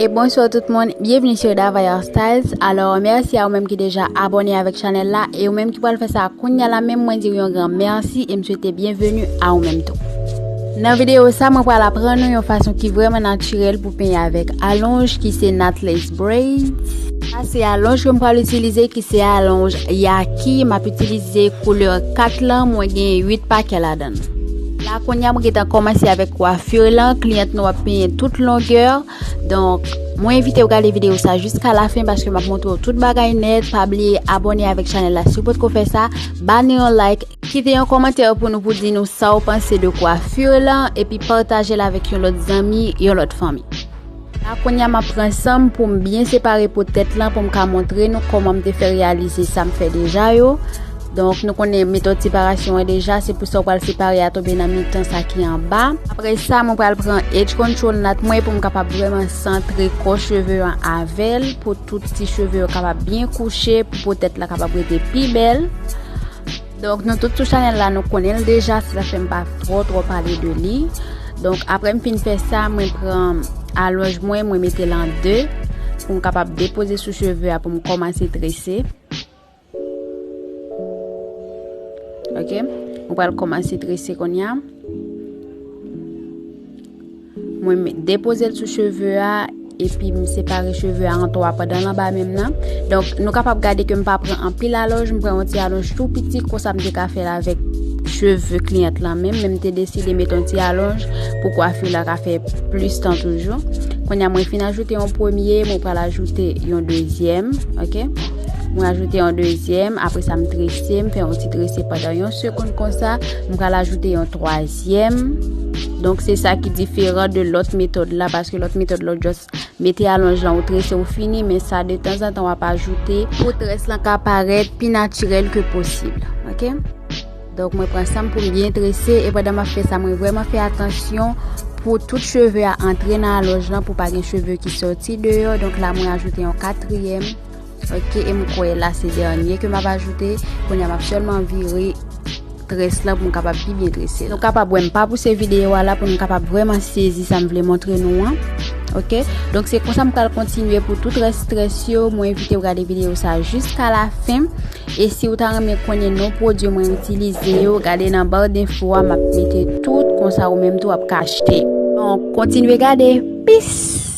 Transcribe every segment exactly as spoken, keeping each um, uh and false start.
E bonswa tout moun, byenveni sou Dava Hairstyles. Alò, mèsi a ou menm ki deja abòne avèk chanèl la, e ou menm ki pral fè sa kounya la menm, mwen di w yon gran mèsi e m swete byenveni a ou menm tou. Nan videyo sa, mwen pral aprann nou yon fason ki vrèman natirèl pou penyen avèk alonj, ki se knotless braids. Sa se alonj ke m pral itilize, ki se alonj Yaki, m ap itilize koulè kat lan, mwen gen uit pakè ladan l. La kounya, mwen gentan kòmanse avèk kwafi lan, kliyant nou ap penyen tout longè. Donk, mwen envite w gade videyo sa jiska lafen paske m ap montre w tout bagay nèt. Pa bliye abòne avèk chanèl la si w potko fè sa. Ba nou yon like, kite yon kòmantè pou nou pou di nou sa w panse de kwafi lan, epi pataje l avèk yon lòt zanmi, yon lòt fanmi. La kounya m ap pran san m pou m byen separe po tèt lan pou m ka montre nou kòman m te fè reyalize sa m fè deja yo. Donk, nou konnen metòd separasyon an deja, se pou sa w pral separe a tonbe nan mitan sa ki anba. Apre sa, mwen pral pran edge control knot mwen pou m kapab vrèman santre kò cheve an avè l, pou tout ti cheve yo kapab byen kouche, pou po tèt la kapab rete pi bèl. Donk, nou tout sou chanèl la, nou konnen l deja, se sa fè m pa twò, twò pale de li. Donk, apre m fin fè sa, mwen pran alonj mwen, mwen mete l an de, pou m kapab depoze sou cheve a, pou m kòmanse trese. Ok, mwen pral kòmanse trese kounya. Mwen me-, depoze l sou cheve a, epi m separe cheve a an twa pandan l anba menm nan. Donk, nou kapab gade ke m pa pran anpil alonj, m pran yon ti alonj tou piti, konsa m te ka fè l avèk cheve kliyant lan menm, men m te deside met yon ti alonj pou kwafi la ka fè plis tan toujou. Kounya mwen fin ajoute yon premye, mwen pral ajoute yon dezyèm, ok? Mwen ajoute yon dezyèm, apre sa m trese, m fè yon ti trese pandan yon segonn konsa, m pral ajoute yon twazyèm. Donk, se sa ki diferan de lòt metòd la, paske lòt metòd la, w just mete alonj lan, ou trese, ou fini, men sa, de tanzantan, w ap ajoute pou très lan ka parèt pi natirèl ke posib, ok? Donk, mwen pran san m pou m byen trese, e pandan m ap fè sa, mwen vrèman fè atansyon pou tout cheve a antre nan alonj lan, pou pa gen cheve ki sòti deyò. Donk, la, mwen ajoute yon katriyèm. Ok, e m kwè la se dènye ke m ap ajoute. Kounye a m ap sèlman vire très lan pou m kapab pi byen trese l. Nou kapab wè m pa pouse videyo a la pou nou kapab vrèman sezi sa m vle montre nou an. Ok, donk se konsa m pral kontinye pou tout rès très yo. Mwen envite w gade videyo sa jiska lafen. E si w ta renmen konnen non pwodui mwen itilize yo, gade nan ba denfo a, m ap mete tout, konsa ou menm tou w ap ka achte. Donk, kontinye gade. Peace!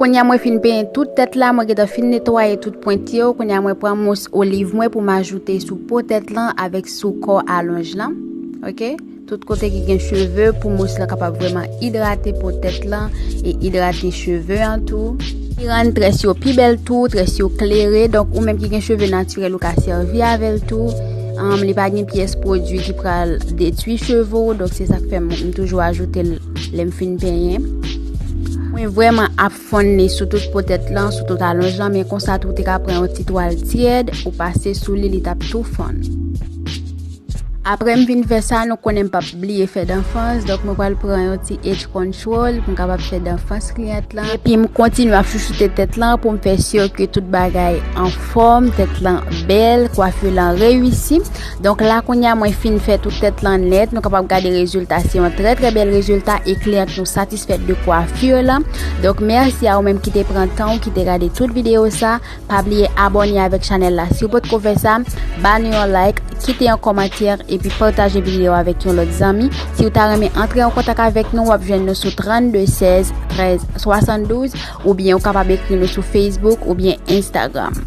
Kounye a mwen fin penyen tout tèt la, mwen gentan fin netwaye tout pwenti yo. Kounye a mwen pran mous oliv mwen pou m ajoute sou po tèt lan avèk sou kò alonj lan. Ok? Tout kote ki gen cheve pou mous lan kapab vrèman idrate po tèt lan e idrate cheve an tou. Li rann très yo pi bèl tou, très yo klere. Donk, ou menm ki gen cheve natirèl, ou ka sèvi avè l tou. Anm, li pa gen pyès pwodui ki pral detwi cheve w, donk se sa k fè m, m toujou ajoute l lè m fin penyen. Mwen vrèman ap fonn li sou tout po tèt lan, sou tout alonj lan, men konsa tou, ou te ka pran yon ti twal tyèd, ou pase sou li, li t ap tou fonn. Apre m fin fè sa, nou konnen m p ap bliye fè danfans, donk mwen pral pran yon ti edge control pou m kapab fè danfans kliyant lan. Epi m kontinye ap chouchoute tèt lan pou m fè si ke tout bagay anfòm, tèt lan bèl, kwafi lan reyisi. Donk la kounye a mwen fin fè tout tèt lan nèt, nou kapab gade rezilta, se yon trè trè bèl rezilta e kliyant nou satisfèt de kwafi lan. Donk mèsi a ou menm ki te pran tan ou ki te gade tout videyo sa. Pa bliye abòne avèk chanèl la si w potko fè sa, ba nou yon like, kite yon kòmantè epi pataje videyo avèk yon lòt zanmi. Si w ta renmen antre an kontak avèk nou, w ap jwenn nou sou trannde sèz trèz swasanndouz oubyen ou kapab ekri nou sou Facebook oubyen Instagram.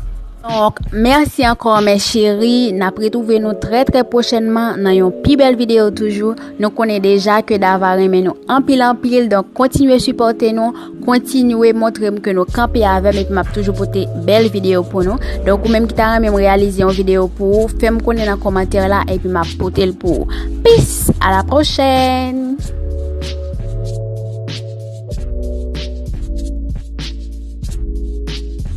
Donk, mèsi ankò, mè cheri. N ap retwouve nou trè, trè pwochènman nan yon pi bèl videyo toujou. Nou konnen deja ke Dava renmen nou anpil, anpil. Donk, kontinye sipòte nou. Kontinye montre m ke nou kanpe avè m epi m ap toujou pote bèl videyo pou nou. Donk, ou menm ki ta renmen m reyalize yon videyo pou ou, fè m konnen nan kòmantè la epi m ap pote l pou ou. Peace! À la prochaine!